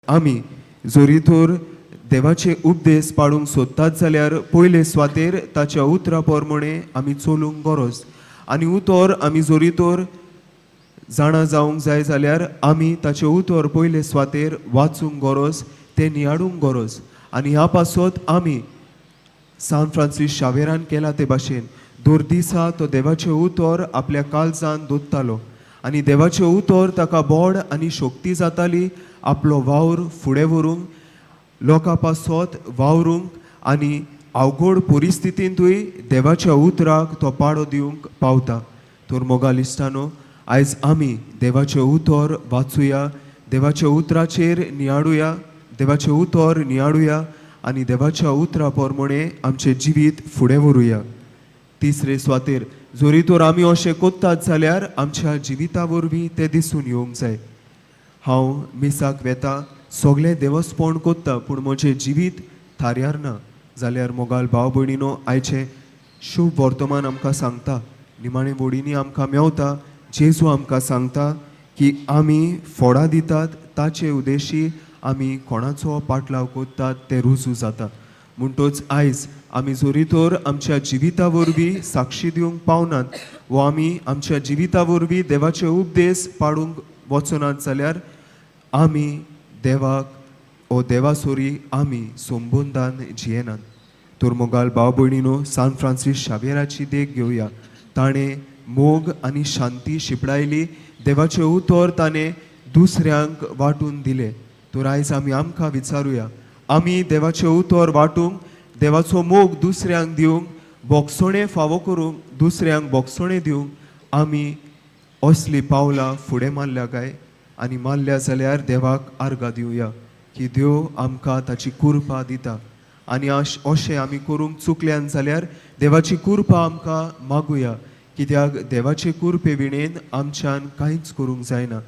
आमी जरी तर देवाचे उपदेश पाळूंक सोदतात जाल्यार पयले सुवातेर ताच्या उतरा प्रमाणे आमी चलूंक गरज आनी उतर आमी जरी तर जाणा जावंक जाय जाल्यार आमी ताचें उतर पयले सुवातेर वाचूंक गरज, तें नियाळूंक गरज. आनी ह्या पासत आमी सान फ्रांसीस शावेरान केला ते भाशेन दर दिसा तो देवाचें उतर आपल्या काळजान दोत्तालो आनी देवाचें उतर ताका बोड आनी शक्ती जाताली आपलो वावर फुडें व्हरूंक, लोकां पासत वावरूंक आनी अवघड परिस्थितींतूय देवाच्या उतराक तो पाडो दिवंक पावता. तर मोगाल इश्टानो, आयज आमी देवाचें उतर वाचुया, देवाच्या उतराचेर नियाळुया, देवाचें उतर नियाळुया आनी देवाच्या उतरा प्रमाणे आमचें जिवीत फुडें व्हरुया. तिसरे सुवातेर जरी तर आमी अशें कोत्तात जाल्यार आमच्या जिविता वरवीं तें दिसून येवंक जाय. हांव मिसाक वेता, सगळें देवस्पण कोत्ता, पूण म्हजें जिवीत थाऱ्यार ना जाल्यार मोगाल भाव भयणीनो, आयचें शुभ वर्तमान आमकां सांगता, निमाणे वडींनी आमकां मेवता, जेजू आमकां सांगता की आमी फोडां दितात ताचे उद्देशी आमी कोणाचो पाटलाव कोत्तात तें रुजू जाता. म्हणटोच आयज आमी जरी तर आमच्या जिविता वरवीं साक्षी दिवंक पावनात वो आमी आमच्या जिविता वरवीं देवाचे उपदेश पाडूंक वचनात जाल्यार आमी देवाक ओ देवा सोरी आमी संबंदान जियेनात. तर मोगाल भाव भयणीनो, सान फ्रांसीस शावेराची देख घेवया. ताणें मोग आनी शांती शिंपडायली, देवाचें उतर ताणें दुसऱ्यांक वांटून दिलें. तर आयज आमी आमकां विचारुया, आमी देवाचें उतर वांटूंक, देवाचो मोग दुसऱ्यांक दिवंक, बोगसणें फावो करूंक, दुसऱ्यांक बोगसणें दिवंक आमी असली पावलां फुडें मारल्या काय? आनी मारल्या जाल्यार देवाक आर्गां दिवया की देव आमकां ताची कृपा दिता. आनी अशें आमी करूंक चुकल्यान जाल्यार देवाची कृपा आमकां मागुया, कित्याक देवाचे कृपे विणेन आमच्यान कांयच करूंक जायना.